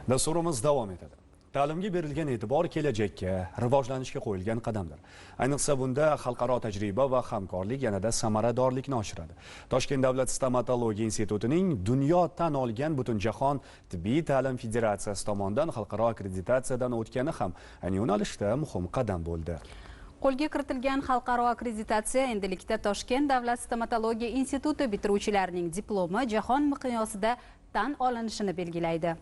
Dasturimiz davom etadi. Ta'limga berilgan e'tibor kelajakka, rivojlanishga qo'yilgan qadamdir. Ayniqsa bunda xalqaro tajriba va hamkorlik yanada samaradorlikni oshiradi. Toshkent davlat stomatologiya institutining dunyo tan olgan Butunjahon tibbiy ta'lim federatsiyasi tomonidan xalqaro akkreditatsiyadan o'tgani ham ayni yo'nalishda muhim qadam bo'ldi. Qo'lga kiritilgan xalqaro akkreditatsiya endilikda Toshkent davlat stomatologiya instituti bitiruvchilarining diplomi jahon miqyosida tan olinishini belgilaydi.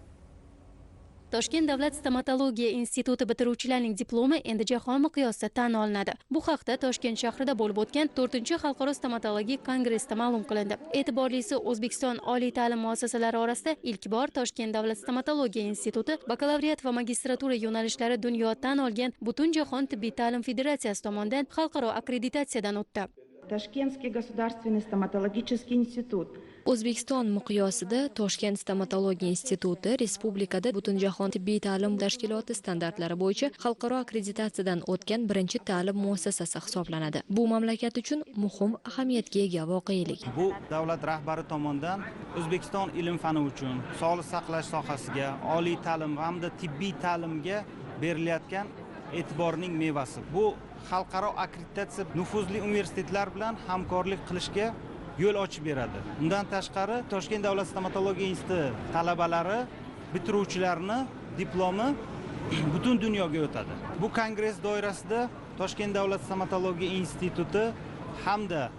Toshkent davlat stomatologiya instituti bitiruvchilarining diplomi endi jahon miqyosida tan olinadi. Bu haqda Toshkent shahrida bo'lib o'tgan 4-xalqaro stomatologik kongressda ma'lum qilindi. E'tiborlisi, O'zbekiston oliy ta'lim muassasalari orasida ilk bor Toshkent davlat stomatologiya instituti bakalavriat va magistratura yo'nalishlari dunyo tan olgan Butunjahon tibbiy ta'lim federatsiyasi tomonidan xalqaro akkreditatsiyadan o'tdi. Ташкентский государственный стоматологический институт. O'zbekiston miqyosida Toshkent stomatologiya instituti respublikada Butunjahon tibbiy ta'lim tashkiloti standartlari bo'yicha xalqaro akkreditatsiyadan o'tgan birinchi ta'lim muassasasi hisoblanadi. Bu mamlakat uchun muhim ahamiyatga ega voqelik. Bu davlat rahbari tomonidan O'zbekiston ilm fani uchun, sog'liqni saqlash sohasiga, oliy ta'lim hamda tibbiy ta'limga berilayotgan e'tiborning mevasi. Bu xalqaro akkreditatsiya nufuzli universitetlar bilan hamkorlik qilishga yo'l ochib beradi. Undan tashqari, Toshkent davlat stomatologiya instituti talabalari, bitiruvchilarini diplomi butun dunyoga o'tadi. Bu kongress doirasida Toshkent davlat stomatologiya instituti hamda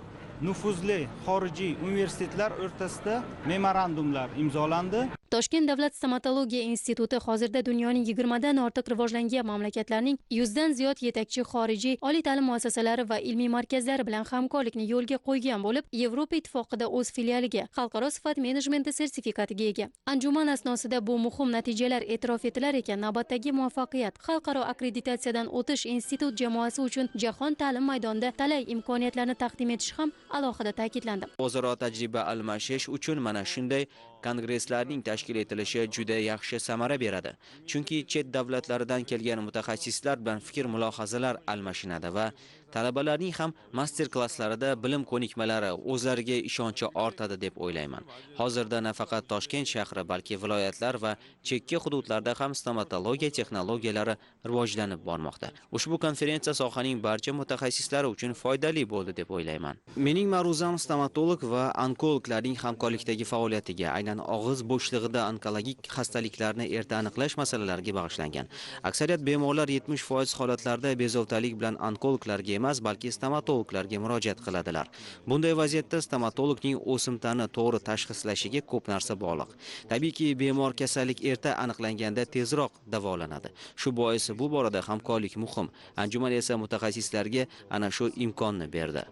nufuzli xorijiy universitetlar o'rtasida memorandumlar imzolandi. Toshkent davlat stomatologiya instituti hozirda dunyoning 20 dan ortiq rivojlangan mamlakatlarining 100 dan ziyod yetakchi xorijiy oliy ta'lim muassasalari va ilmiy markazlari bilan hamkorlikni yo'lga qo'ygan bo'lib, Yevropa Ittifoqida o'z filialiga xalqaro sifat menejmenti sertifikatiga ega. Anjuman asnosida bu muhim natijalar e'tirof etilar ekan, navbatdagi muvaffaqiyat xalqaro akkreditatsiyadan o'tish institut jamoasi uchun jahon ta'lim maydonida talay imkoniyatlarni taqdim etish ham alohida ta'kidlandi. O'zaro tajriba almashish uchun mana shunday kongresslarning tashkil etilishi juda yaxshi samara beradi. Chunki chet davlatlaridan kelgan mutaxassislar bilan fikr mulohazalar almashinadi va talabalarning ham master klasslarida bilim ko'nikmalari, o'zlariga ishonchi ortadi deb o'ylayman. Hozirda nafaqat Toshkent shahri, balki viloyatlar va chekka hududlarda ham stomatologiya texnologiyalari rivojlanib bormoqda. Ushbu konferensiya sohaning barcha mutaxassislari uchun foydali bo'ldi deb o'ylayman. Mening ma'ruzam stomatolog va onkologlarning hamkorlikdagi faoliyatiga, aynan og'iz bo'shlig'ida onkologik xastaliklarni erta aniqlash masalalariga bag'ishlangan. Aksariyat bemorlar 70% holatlarda bezovtalik bilan onkologlarga emas, balki stomatologlarga murojaat qiladilar. Bunday vaziyatda stomatologning o'simtani to'g'ri tashxislashiga ko'p narsa bog'liq. Tabiiyki, bemor kasallik erta aniqlanganda tezroq davolanadi. Shu bois bu borada hamkorlik muhim. Anjuman esa mutaxassislarga ana shu imkonni berdi.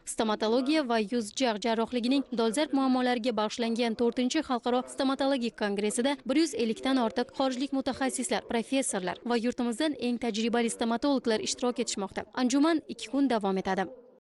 Stomatologiya va yuz-jag' jarrohligining dolzarb muammolariga bag'ishlangan 4-xalqaro stomatologik kongressida 150 dan ortiq xorijlik mutaxassislar, professorlar va yurtimizdan eng tajribali stomatologlar ishtirok etishmoqda. Anjuman 2 kun davom etadi.